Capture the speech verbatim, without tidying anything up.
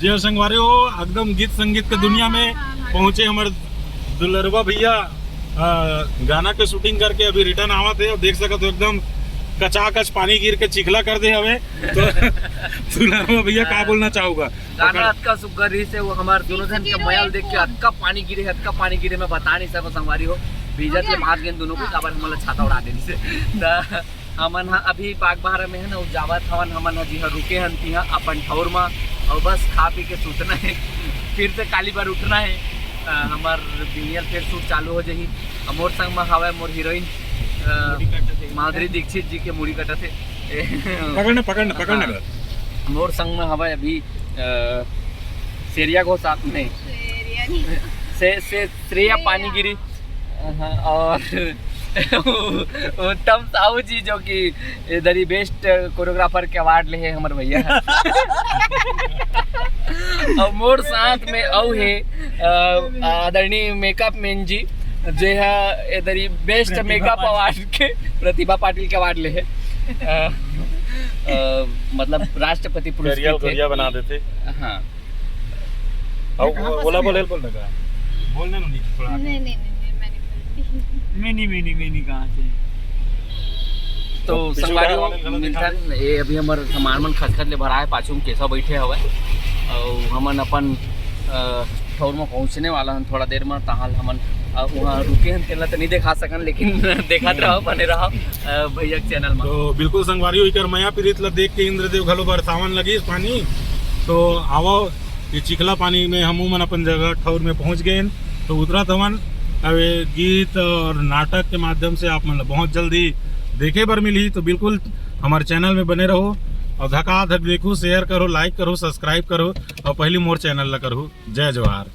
जी हाँ संगवारी हो, एकदम गीत संगीत के दुनिया में पहुंचे हमर दुलरवा भैया। अ, गाना के शूटिंग करके अभी रिटर्न आवत हे, देख सकत हो एकदम कचाकच पानी गिर के चिखला कर दे हवे। तो दुलरवा भैया का बोलना चाहूगा? गाना अतका सुग्घर रहिस हे, वो हमर दोनों झन के मया ल देख के अतका पानी गिरे, अतका पानी गिरे, मैं बता नहीं सकव संगवारी हो। भीजत ले भाग गेन दोनों को, काबर हमन ला छाता ओढ़ा देन से। त हमन ह अभी बागबाहरा में हन, अउ जावत हवन हमन ह जिहां रुके हन तिहां अपन ठौर म, अउ बस खा पी के सुतना हे, फिर से काली बार उठना हे। अ, हमर बिनियर फिर शूट चालू हो जाही। अउ मोर संग म हवय मोर हीरोइन, अ, माधुरी दीक्षित जी के मुड़ी कटत हे। पकड़ ना, पकड़ ना, पकड़ ना। हाँ। मोर संग म हवय अभी, अ, सेरिया घोष साथ में। सेरिया नहीं। से, से, श्रेया श्रेया। पानीगिरी। हाँ, और उत्तम साहू जी, जो कि इधर ही बेस्ट कोरियोग्राफर के अवार्ड ले हे हमर भैया। और मोर साथ में अउ हे, अ, आदरणीय मेकअप मैन जी, जे हा इधर ही बेस्ट प्रतिभा मेकअप पाटिल। अवार्ड के, प्रतिभा पाटिल के अवार्ड ले हे। अ, अ, मतलब राष्ट्रपति पुरस्कृत करिया हे। करिया बना देथे। हाँ। अब ये कहाँ पास ओला में बोले है? बोल लगा। बोलने में नहीं थोड़ा। नहीं, नहीं, नहीं, नहीं, मैं नहीं बोलती। मैनी, मैनी, मैनी कहाँ से? तो पिछू संगवारी हो, वाले गलत मिलथन, दिखा दे। ये अभी हमर सामान मन खतखत ले भरा हे, पाछू में केशव बैठे हवय, और हमन अपन, अ, ठौर में पहुँचने वाला हन थोड़ा देर में, ताहल हमन, अ, वहाँ रुके हन, तेला तो नहीं दिखा सकन, लेकिन देखत रहो, बने रहो, अ, भैया के चैनल में। तो बिल्कुल संगवारी हो, इकर मया पीरित ला देख के इंद्रदेव घलो बरसावन लगिस पानी। तो आवो, ये चिखला पानी में हमू मन अपन जगह ठौर में पहुंच गए। तो उतरत हवन। अब ये गीत और नाटक के माध्यम से आप मन ला बहुत जल्दी देखे बर मिलही। तो बिल्कुल हमारे चैनल में बने रहो और धकाधक देखो, शेयर करो, लाइक करो, सब्सक्राइब करो और पहली मोर चैनल ला करो। जय जोहार।